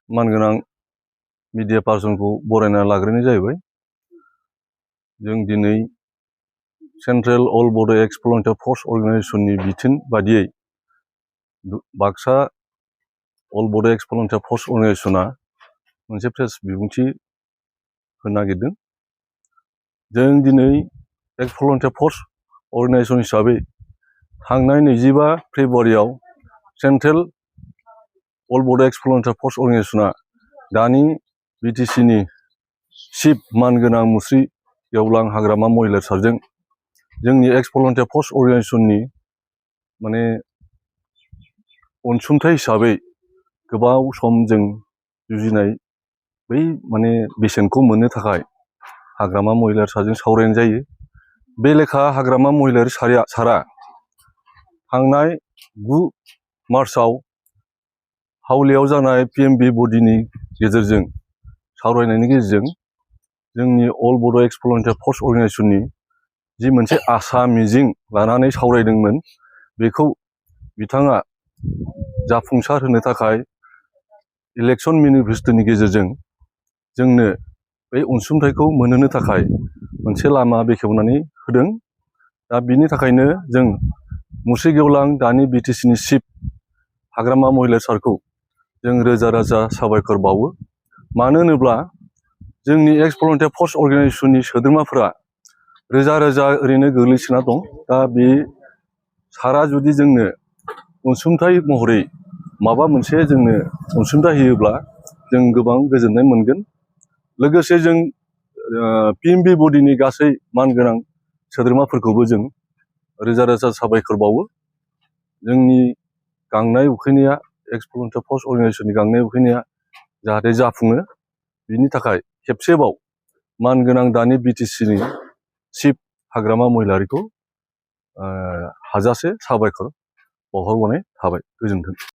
मानगोनां मीडिया पार्सनखौ बरायना लाग्रोनाय जाहैबाय। जों दिनै सेंट्रेल अल बड' एक्स भलुन्टियार फर्स अर्गेनाइजेशननि बिथोन बादियै बाक्सा अल बड' एक्स भलुन्टियार फर्स अर्गेनाइजेशना मोनसे प्रेस बिबुंथि होनो नागिरदों। जों दिनै एक्स भलुन्टियार फर्स अर्गेनाइजेशन हिसाबै थांनाय 25 फेब्रुआरियाव सेंट्रेल अल बड' एक्स भलुन्टियार फर्स अर्गेनाइजेशना दानि बिटिसिनि चिफ मानगोनां मुस्रि गेवलां हाग्रामा महिलारी सारजों जोंनि एक्स भलुन्टियार फर्स अर्गेनाइजेशननि अनसुंथाइ हिसाबै गोबाव सम जों जुजिनाय बै बेसेनखौ मोननो थाखाय हाग्रामा महिलारी सारजों सावरायनाय जायो। बे लेखा हाग्रामा महिलारी सारा थांनाय 9 मार्चआव हावलियाव जानाय PMB बडिनि गेजेरजों सावरायनायनि गेजेरजों जोंनि अल बड' एक्स भलुन्टियार फर्स अर्गेनाइजेशननि जि मोनसे आसा मिजिं लानानै सावरायदोंमोन, बेखौ बिथाङा जाफुंसार होनो थाखाय इलेक्शन मेनिफेस्ट'नि गेजेरजों जोंनो बे अनसुंथाइखौ मोनहोनो थाखाय मोनसे लामा बेखेवनानै होदों। दा बिनि थाखायनो जों मुस्रि गेवलां दानि बिटिसिनि चिफ हाग्रामा महिलारी सारखौ जों रोजा रोजा साबायखर बावो। मानो होनोब्ला जोंनि एक्स भलुन्टियार फर्स अर्गेनाइजेशननि सोद्रोमाफोरा रोजा रोजा ओरैनो गोग्लैसोना दं। दा बे सारा जुदि जोंनो अनसुंथाइ महरै माबा मोनसे जोंनो अनसुंथाइ होयोब्ला जों गोबां गोजोननाय मोनगोन। लोगोसे जों PMB बडिनि गासै मानगोनां सोद्रोमाफोरखौबो जों रोजा रोजा साबायखर बावो। जोंनि गांनाय उखैनाया एक्स भलुन्टियार फर्स अर्गेनाइजेशननि गांनाय उखैनाया जाहाथे जाफुङो, बिनि थाखाय खेबसेबाव मानगोनां दानि बिटिसिनि चिफ हाग्रामा महिलारीखौ हाजासे साबायखर बावहरबावनाय थाबाय। गोजोन्थों।